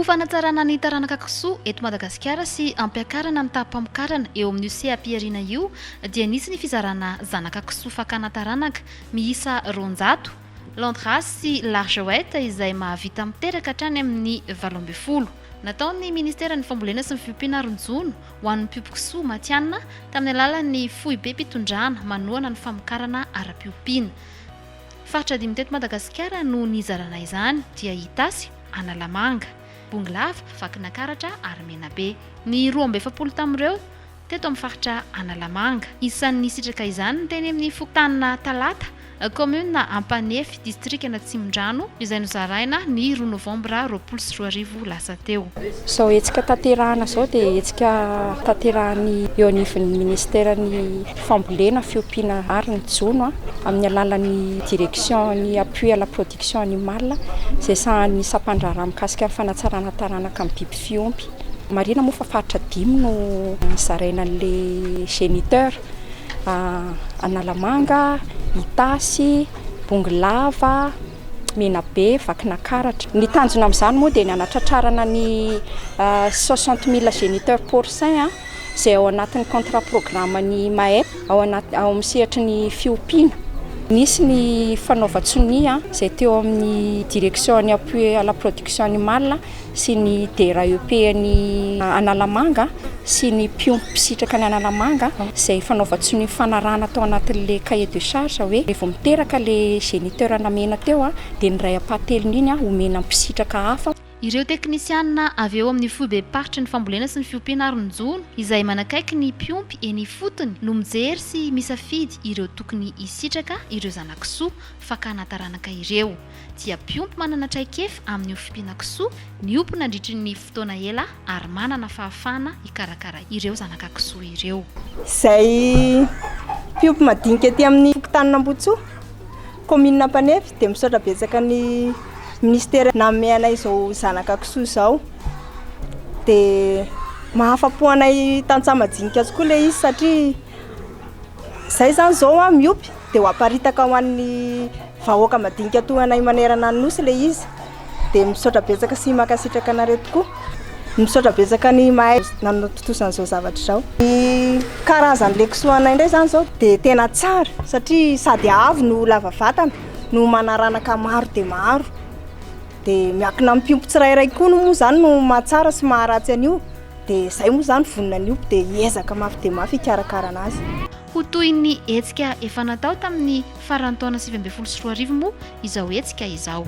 fanatsarana ny taranaka kisoa eto Madagasikara sy hampiakarana ny taham-pamokarana eo amin'io seha-pihariana io dia nisy ny fizarana zanaka kisoa fakana taranaka miisa 200, Landrace sy Largewet izay mahavita miteraka hatrany amin'ny 18. Nataon'ny Ministeran'ny Fambolena sy ny Fiompiana ary ny Jono ho an'ny mpiompy kisoa matihanina tamin'ny alalan'ny foibem-pitondrana manohana ny famokarana ara-piompiana. Faritra dimy teto Madagasikara no nizarana izany dia Itasy, Analamanga, Bongolava, Vakinakaratra ary Menabe. Ny 42 tamin'ireo teto amin'ny faritra Analamanga. Isan'ny nisitraka izany ny teny amin'ny fokontanina Talata, kaominina Ampanefy, distrikan'Atsimondrano, izay nozaraina ny roa novambra 2020 lasa teo. Izao hetsika tanterahana izao dia hetsika tanterahan'ny eo anivon'ny ministeran'ny fambolena, fiompiana ary ny jono amin'ny alalan'ny direction ny appui à la production animale izay sahanin'ny sampandraharaha mikasika ny fanatsarana taranaka amin'ny biby fiompy. Marihina moa fa faritra dimy no nozaraina an'ilay géniteur, Analamanga, Itasy, Bongolava, Menabe, Vakinakaratra. Ny tanjona amin'izany moa dia ny hanatratrarana ny 60 000 géniteurs porcins izay ao anatin'ny contrat programme ny MAEP ao anaty ao amin'ny sehatry ny fiompiana. Nisy ny fanaovan-tsonia izay teo amin'ny direction ny appui à la production animale sy ny DRAEP ny Analamanga sy ny mpiompy mpisitraka ny Analamanga izay fanaovan-tsonia nifanarahana tao anatin'ilay cahier de charge hoe rehefa miteraka ilay géniteur namena teo dia ny iray ampahatelony iny omena mpisitraka hafa. Ireo teknisianina avy eo amin'ny foibem-paritry ny fambolena sy ny fiompiana ary ny jono izay manakaiky ny mpiompy eny ifotony no mijery sy misafidy ireo tokony hisitraka ireo zana-kisoa fakana taranaka ireo. Dia mpiompy manana traikefa amin'io fiompiana kisoa niompy nandritry ny fotoana ela ary manana fahafahana hikarakara ireo zanaka kisoa ireo. Izay mpiompy madinika aty amin'ny fokontanin'Ambohitsoa, kaominina Ampanefy dia misaotra betsaka ny minisitera nanome anay izao zanaka kisoa izao. Dia mahafa-po anay tantsaha madinika tokoa ilay izy satria izay izany izao miompy dia ho aparitaka ho an'ny vahoaka madinika toa anay manerana ny nosy ilay izy. Dia misaotra betsaka sy mankasitraka anareo tokoa. Misaotra betsaka ny mahay nanatontosa an'izao zavatra izao. Ny karazan'ilay kisoa anay indray izany izao dia tena tsara satria sady avo no lava vatana no manaranaka maro dia maro. Dia miankina amin'ny mpiompy tsirairay koa moa izany no mahatsara sy maharatsy an'io. Dia izay moa izany vonona ny hiompy dia hiezaka mafy dia mafy hikarakara anazy. Ho toy ny hetsika efa natao tamin'ny faran'ny taona 2019 moa izao hetsika izao.